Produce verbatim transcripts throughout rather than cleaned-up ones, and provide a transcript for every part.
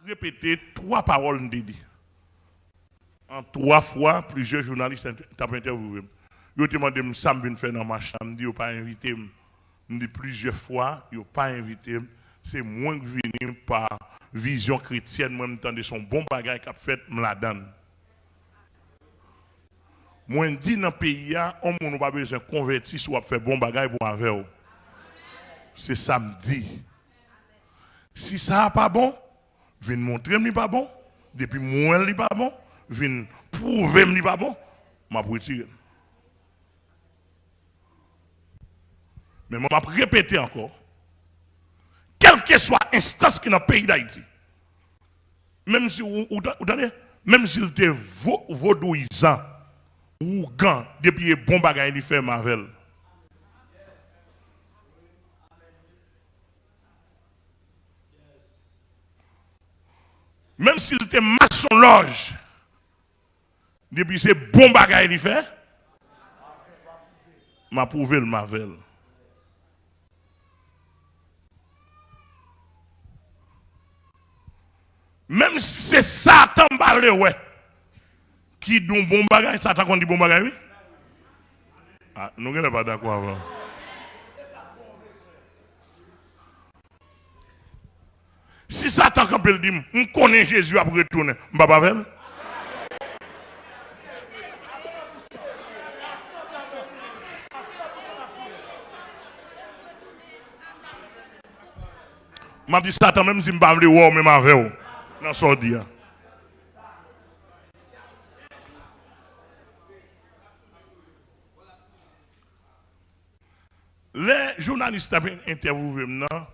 Repete twa pawòl m te di. An twa fwa, plizyè jounalis t ap entèvyouve m. Yo te mande m sa m vin fè nan mach la. M di yo pa envite m. M di plizyè fwa, yo pa envite m. Se mwen k vini pa vizyon kretyèn mwen, m tande se yon bon bagay k ap fèt, m ladan l. Mwen di nan peyi a, yon moun ou pa bezwen konvèti si w ap fè bon bagay pou avè w. Se sa m di. Si sa a pa bon, vin montre m li pa bon. Depi m wè l li pa bon, vin pwouve m li pa bon, m ap retire l. Men mwen m ap repete ankò, kèlkeswa enstans ki nan peyi Dayiti, menm si ou, ou, ou tande, menm si l te vo, vodouyizan, ougan, depi e bon bagay li fè m avè l. Menm si l te masonlòj, depi se bon bagay li fè, m apwouve l, m avè l. Menm si se Satan m pa vle wè ki di yon bon bagay, Satan konn di bon bagay, wi. Ah, nou genlè pa dakò avè m. Si Satan kanpe l di m, m konnen Jezi ap retounen, m p ap avè l. M ap di Satan, menm si m pa vle wè w, men m avè w nan sa w di a. Lè jounalis t ap entèvyouve m nan,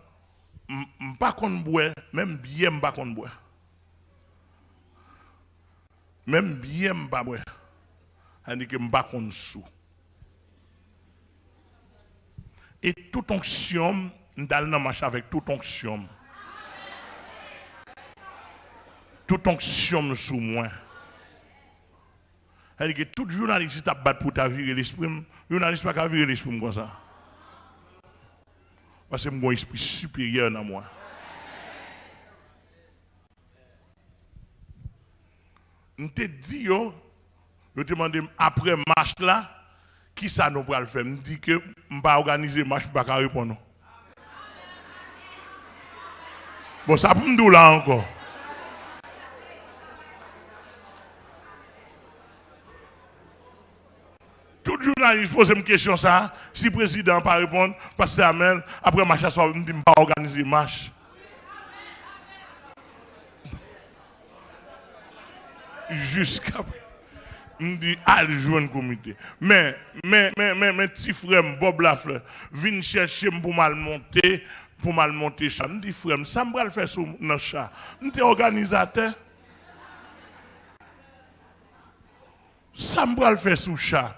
m, m pa konn bwè, menm byè m pa konn bwè. Menm byè m pa bwè. Sa vle di ke m pa konn sou. E tout onksyon m, m t al nan mach avèk tout onksyon m. Tout onksyon m sou mwen. Sa vle di ke tout jounalis ki t ap bat pou ta vire lespri m, jounalis pa ka vire lespri m konsa. Paske m gen yon espri siperyè nan mwen. M te di yo, yo te mande m apre mach la, kisa nou pral fè? M di ke m pa òganize mach, m pa ka reponn ou. Bon, sa pou m di w la ankò. Tout jounalis poze m kesyon sa a, si prezidan an pa reponn, pastè Amèl, apre mach aswè, m di m pa òganize mach. Jiska m di al jwenn komite. Men, men, men, men, men ti frè m, Bob Lafleur, vin chèche m pou m al monte, pou m al monte cha. M di, frè m, sa m pral fè sou, nan cha? M te òganizatè. Sa m pral fè sou cha?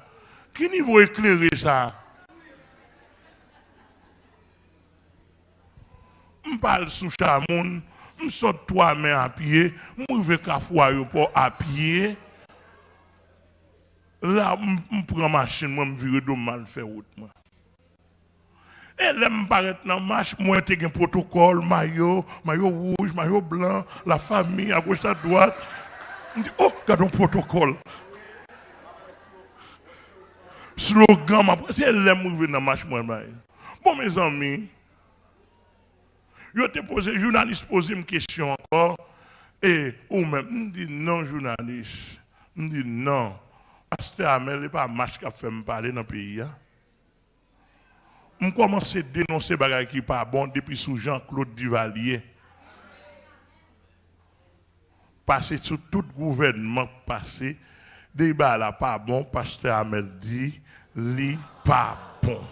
Ki nivo eklere sa a? M pa al sou cha moun, m sot Twa Men a pye, m rive Kafou Ayewopò a pye. La, m, m pran machin mwen, m vire do m, m al fè wout mwen. E lè m parèt nan mach, m wè te gen pwotokòl, mayo, mayo wouj, mayo blan, lafanmi, agoch, adwat. M di, o, gad yon pwotokòl. Slogan, m ap, se lè m rive nan mach mwen bay. Bon, mezanmi, yo te poze, jounalis poze m kesyon ankò, e ou menm? M di, non, jounalis. M di, non. Pastè Amèl, e pa mach k ap fè m pale nan peyi a. M kòmanse denonse bagay ki pa bon depi sou Jean Claude Duvalier. Pase sou tout gouvènman k pase, depi bagay la pa bon, pastè Amèl di li pa bon.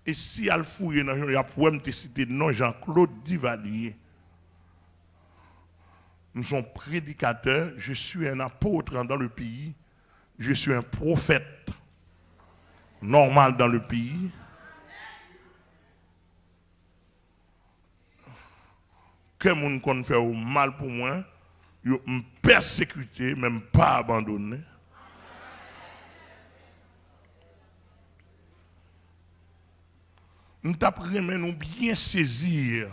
E si y al fouye nan jounal, y ap wè m te site non Jean Claude Duvalier. M se yon predikatè, je suis un apôtre dans le pays. Je suis un prophète normal dans le pays. Kè moun konn fè yo mal pou mwen, yo, m pèsekite, men m pa abandone. M t ap renmen nou byen sezi.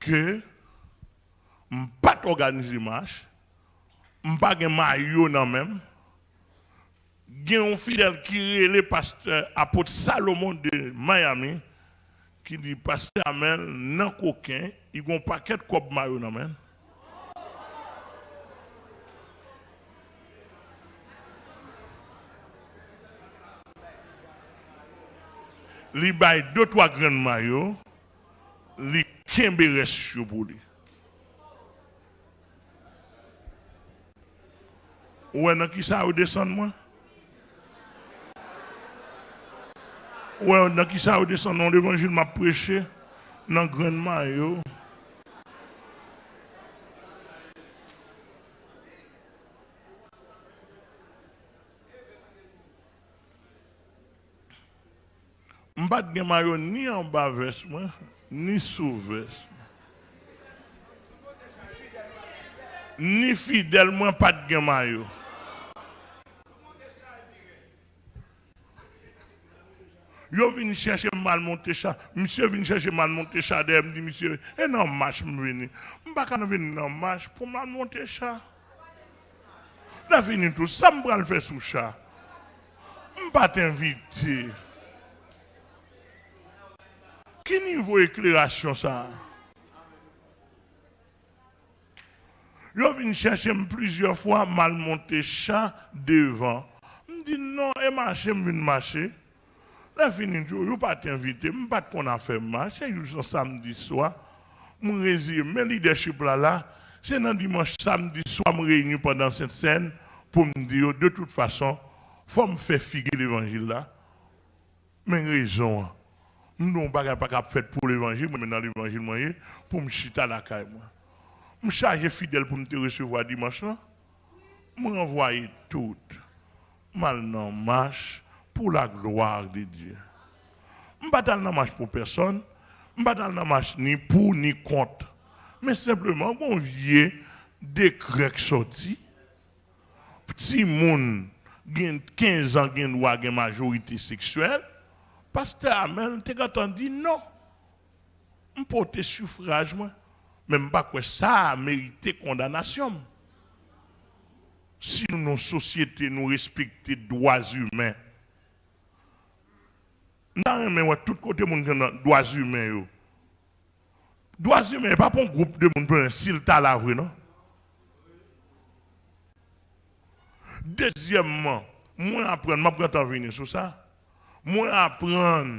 ke m pa t òganize mach, m pa gen mayo nan men m. Gen yon fidèl ki rele pastè Apot Salomon de Miami, ki di, "Pastè Amèl nan koken, li gen yon pakèt kòb mayo nan men l." Li bay de twa grenn mayo, li kenbe rès yo pou li. Ou wè nan kisa yo desann mwen? Ou wè nan kisa yo desann mwen? Levanjil m ap preche nan grenn mayo. M pa t gen mayo ni anba vès mwen, ni sou vès mwen. Ni fidèl mwen pa t gen mayo. Yo vin chèche m al monte cha. Misye vin chèche m al monte cha dèyè m, di misye, "E nan mach m vini." M pa ka vin nan mach pou m al monte cha. Lè fini tou, sa m pral fè sou cha? M pa t envite. Ki nivo eklerasyon sa a? Yo vin chèche m plizyè fwa, m al monte cha devan. M di, "Non, e mache m vin mache." Lè fini, yo, yo pa t envite m, m pa t konn afè mach, se jis yon samdi swa, m reziye. Men lidèchip la la, se nan dimanch, samdi swa, m reyini pandan Sentsèn pou m di yo, de tout fason, fò m fè figi levanjil la. Men rezon an. M di yon bagay pa ka ap fèt pou levanjil, mwen menm nan levanjil mwen ye, pou m chita lakay mwen. M chaje fidèl pou m te resevwa dimanch lan. M ranvwaye tout. M al nan mach pour la gloire de Dieu. M pa t al nan mach pou pèsonn. M pa t al nan mach ni pou ni kont. Men senpleman, gon vye dekrè k sòti. Timoun gen kenz an gen dwa gen majorite seksyèl. Pastè Amèl te gentan di non. M pote sifraj mwen, men m pa kwè sa a merite kondanasyon m. Si nou nan yon sosyete, nou respekte dwa imen, m ta renmen wè tout kote moun ki nan dwa imen yo. Dwa imen pa pou yon gwoup de moun plen si l ta la vre, non. Dezyèmman, mwen aprann, m ap gentan vini sou sa, mwen aprann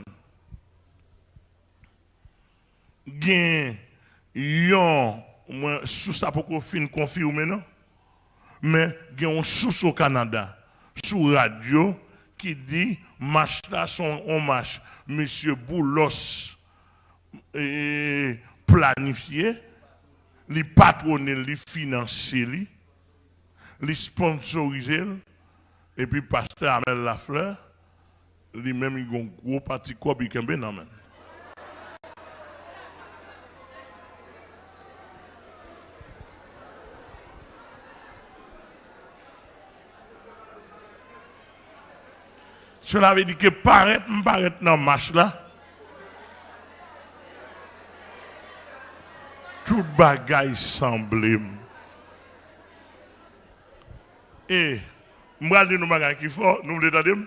gen yon, mwen, sous sa poko fin konfime non, men gen yon sous o Kanada, sou radyo, ki di mach la se yon mach mesye Boulos, e, planifye, li patwone l, li finanse li, li sponsorize l, epi pastè Amel Lafleur, li menm, li gon gwo pati kòb li kenbe nan men l. Cela veut dire que parèt m parèt nan mach la, tout bagay sanble m. E m pral di nou bagay ki fò, nou vle tande m?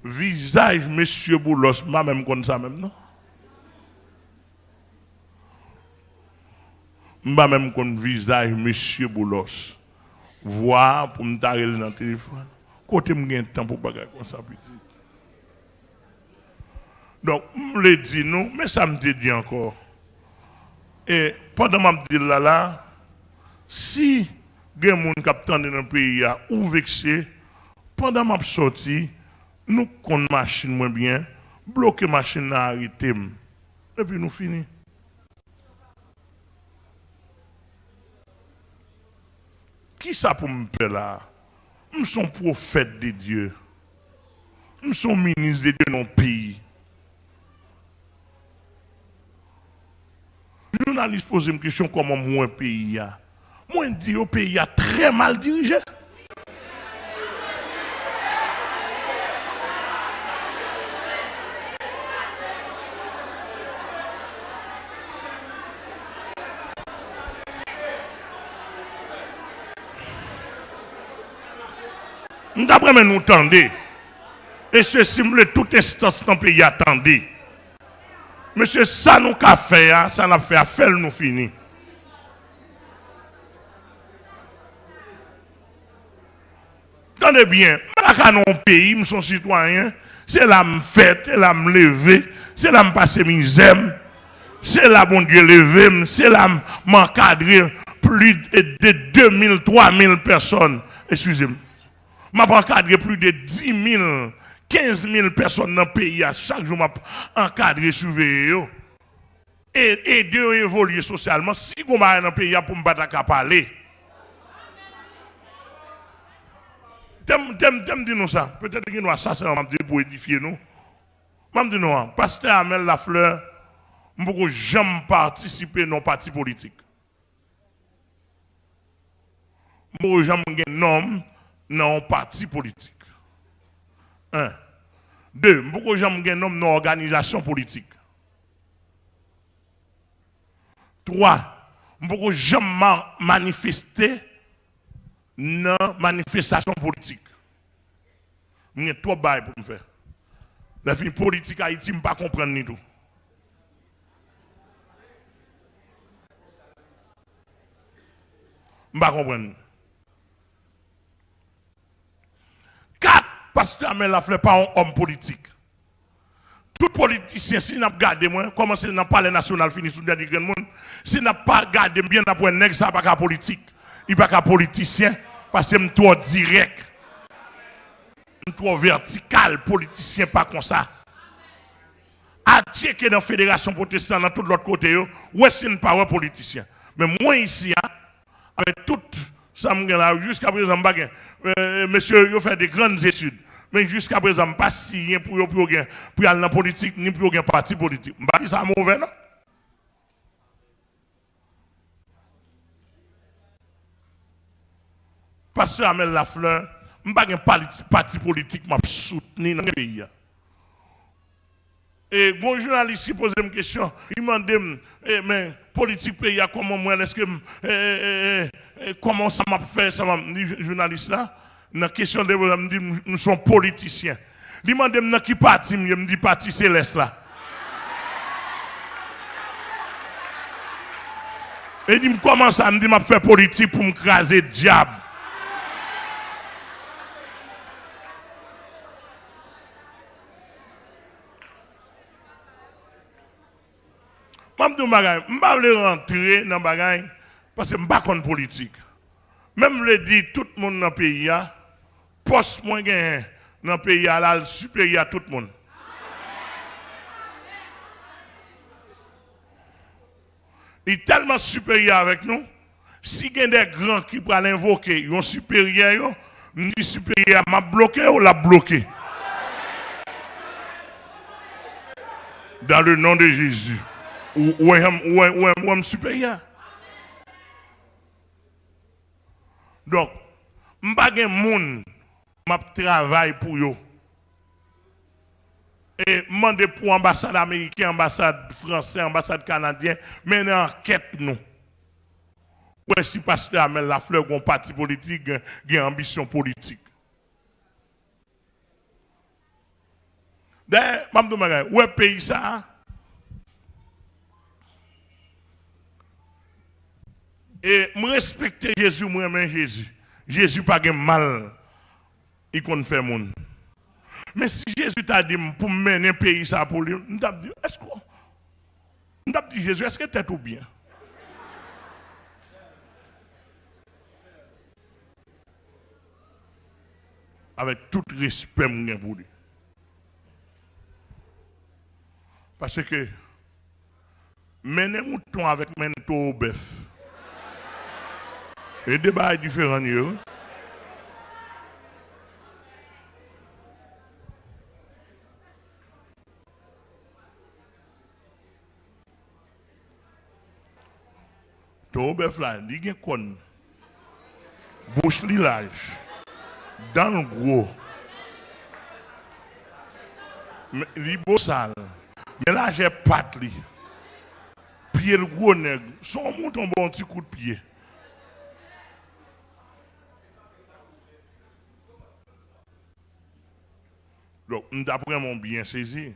Vizaj mesye Boulos, m pa menm konn sa menm non. M pa menm konn vizaj mesye Boulos. Vwa pou m ta rele nan telefòn. Kote m gen tan pou bagay konsa pitit? Donk, m vle di nou, men sa m te di ankò. E pandan m ap di l la la, si gen moun k ap tande nan peyi a, ou vekse, pandan m ap sòti, nou konn machin mwen byen, bloke machin nan, arete m. Epi nou fini. Kisa pou m pè la a? M se yon pwofèt de Dye. M se yon minis de Dye nan yon peyi. Jounalis poze m kesyon kòman m wè peyi a. Mwen di yo peyi a trè mal dirije. M t ap renmen nou tande. E se si m vle tout enstans nan peyi a tande. Mesye, sa nou ka fè a, sa n ap fè a, fè l nou fini. Tande byen, m pa ka nan yon peyi, m se yon sitwayen, se la m fèt, se la m leve, se la m pase mizè m, se la Bondye leve m, se la m, m ankadre plis de de mil, twa mil pèsòn. Eskize m. M ap ankadre plis de dis mil, kenz mil pèsòn nan peyi a. Chak jou, m ap ankadre, siveye yo. E ede yo evolye sosyalman. Si gon bagay nan peyi a pou m pa ta ka pale. Tè m, tè m, tè m di nou sa. Petèt gen dwa sa sèlman m ap di pou edifye nou. M ap di nou an, Pastè Amel Lafleur, m poko janm patisipe nan yon pati politik. M poko janm gen non m nan yon pati politik. En. De, m poko janm gen non m nan òganizasyon politik. Twa, m poko janm ma-, manifeste nan manifestasyon politik. M gen twòp bagay pou m fè. Lè fini politik Ayiti, m pa konprann li tou. M pa konprann li. Kat, Pastè Amel Lafleur pa yon òm politik. Tout politisyen, si n ap gade mwen, kòmanse nan Palè Nasyonal, fini sou dènye grenn moun, si n ap pa gade m byen, n ap wè nèg sa pa ka politik. Li pa ka politisyen, paske m twò dirèk. M twò vètikal, politisyen pa konsa. Al tcheke nan Federasyon Pwotestan, nan tout lòt kote yo, wè si n pa wè politisyen. Men mwen isi a, avèk tout sa m gen la, jiskaprezan m pa gen. Eh, mesye yo fè de grandes études. Men jiskaprezan m pa siyen pou yo, pou yo gen, pou y al nan politik, ni pou yo gen pati politik. M pa di sa movè, non. Pastè Amel Lafleur, m pa gen pali-, pati politik m ap soutni nan peyi a. E gon jounalis ki poze m kesyon, li mande m, e, men, politik peyi a, kòman m wè l, èske m, e, e, e, e, e, kòman sa m ap fè, sa m ap, m di jounalis la, nan kesyon de, m di, m, m se yon politisyen. Li mande m nan ki pati m ye, m di pati selès la. E di m kòman sa, m di m ap fè politik pou m kraze dyab. M ap di yon bagay, m pa vle rantre nan bagay, paske m pa konn politik. Men m vle di tout moun nan peyi a, pòs mwen genyen nan peyi a la, l siperyè a tout moun. Li tèlman siperyè avèk nou, si gen de gran ki pral envoke yon siperyè yo, m di siperyè a, m ap bloke w, l ap bloke. Dans le nom de Jésus. Ou, ou wè, ou wè, ou wè, ou wè m siperyè. Donk, m pa gen moun m ap travay pou yo. E m mande pou anbasad ameriken, anbasad fransè, anbasad kanadyen, mennen ankèt nou. Wè si pastè Amel Lafleur gon pati politik, gen, gen anbisyon politik. Dayè, m ap di w bagay, ou wè peyi sa a, e m respekte Jezi, m renmen Jezi. Jezi pa gen mal li konn fè moun. Men si Jezi ta di m pou m mennen peyi sa a pou li, m t ap di, èske, m t ap di, Jezi, èske tèt ou byen? Avèk tout respè m gen pou li. Paske mennen mouton avèk mennen towo bèf, e de bagay diferan ye, wi. Towo bèf la, li gen kòn. Bouch li laj. Dan l gwo. Men, li bosal. Men lajè pat li. Pye l gwo nèg. Se yon mouton ba w yon ti kout pye. m t ap renmen w byen sezi.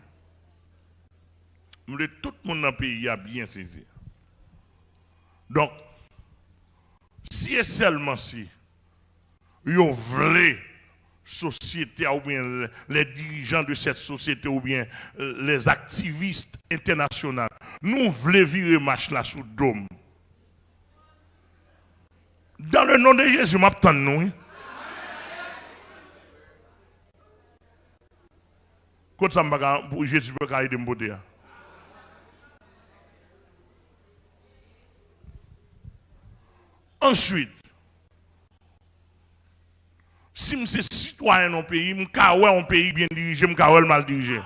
M vle tout moun nan peyi a byen sezi. Donk, si e sèlman si yo vle sosyete a oubyen les dirigeants de cette société oubyen les activistes internationaux, nou vle vire mach la sou do m. Dans le nom de Jésus, m ap tann nou, wi. Kot sa m pa ka, pou Jezi pa ka ede m pote a? Answit, si m se sitwayen yon peyi, m ka wè yon peyi byen dirije, m ka wè l mal dirije.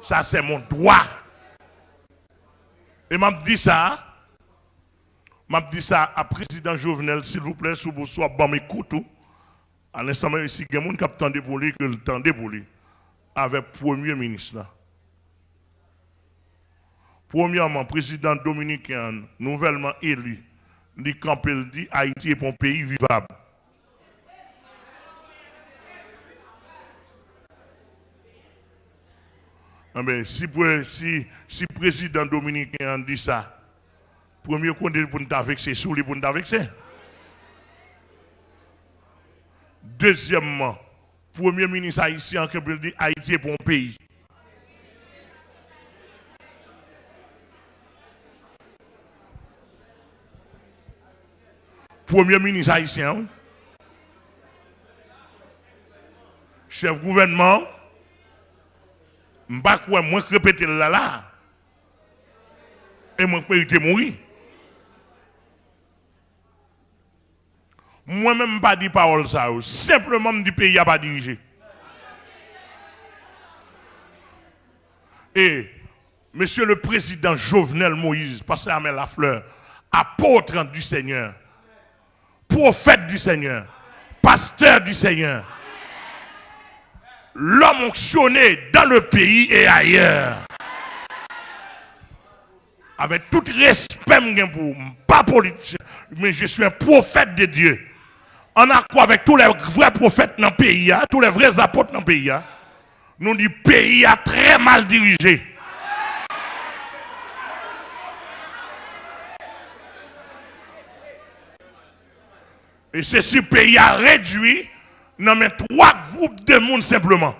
Sa se mon dwa. E m ap di sa, m ap di sa a prezidan Jovenel, silvouplè, si w, si w ap ban m ekout ou, a lenstan menm, si gen moun k ap tande pou li, ke l tande pou li, avèk premye minis la. Premyèman, prezidan dominiken an, nouvèlman eli, li kanpe, l di, Ayiti est un pays vivable. Enben, si, pre- si, si prezidan dominiken an di sa, premye kote pou n ta vekse, sou li pou n ta vekse. Dezyèmman, premye minis ayisyen an kanpe, l di, Ayiti est un pays. Premye minis ayisyen an, wi. Chèf gouvènman an, m pa kwè mwen k repete l la, la. E mwen k merite mouri. Mwen menm, m pa di pawòl sa yo. Senpleman, m di peyi a pa dirije. E Mesye le Prezidan Jovenel Moïse, Pastè Armel Lafleur, apôtre du Seigneur, prophète du Seigneur, pasteur du Seigneur, l'homme onctionné dans le pays et ailleurs. Avèk tout respè m gen pou ou, m pa politisyen, men je suis un prophète de Dieu. En accord avec tous les vrais prophètes dans le pays, hein, tous les vrais apôtres dans le pays, hein. Nou di peyi a trè mal dirije. E se si peyi a redui nan men twa gwoup de moun senpleman.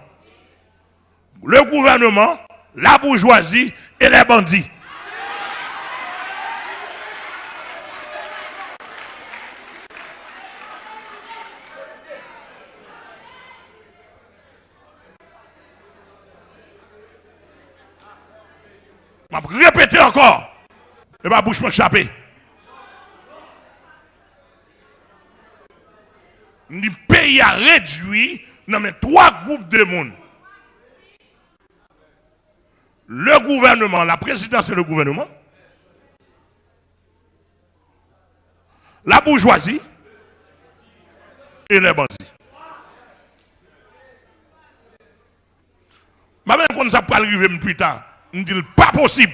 Le gouvernement, la bourgeoisie et les bandits. M ap repete ankò. E pa bouch mwen k chape. M di peyi a redui nan men twa gwoup de moun. Le gouvernement, la présidence et le gouvernement, la bourgeoisie et les bandits. M pa menm konn sa k pral rive m pita. M di l pa posib.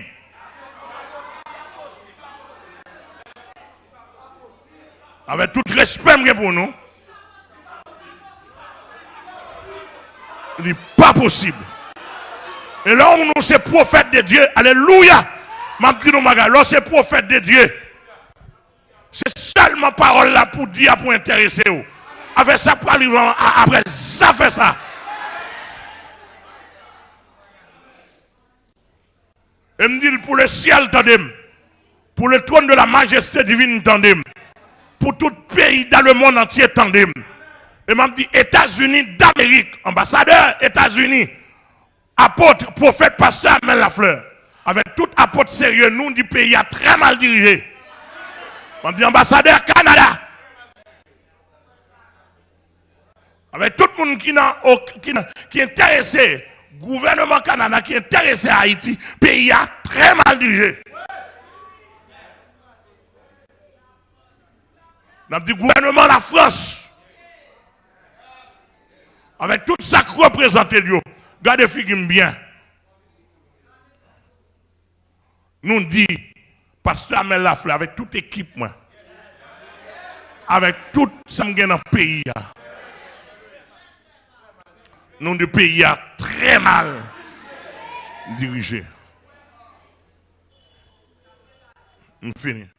Avèk tout respè m gen pou nou, li pa posib. E lè w, nou se pwofèt de Dye, alelouya! M ap di nou bagay, lè w se pwofèt de Dye, se sèlman pawòl la pou di a pou enterese w. Afè sa pral rive a- apre zafè sa. E m di l, pou le syèl, tande m. Pou le trône de la majesté divine, tande m. Pou tout peyi dans le monde entier, tande m. E m ap di, Etazini Damerik, anbasadè Etazini, apot, pwofèt, pastè Armel Lafleur, avèk tout apot serye, nou di peyi a trè mal dirije. M ap di, anbasadè Kanada, avèk tout moun ki nan, ki nan, ki enterese, gouvènman Kanada ki enterese a Ayiti, peyi a trè mal dirije. N ap di gouvènman Lafrans, avèk tout sa k reprezante l yo, gade figi m byen. Nou di, pastè Amèl Laflè, avèk tout ekip mwen, avèk tout sa m gen nan peyi a, Nou di peyi a trè mal dirije. M fini.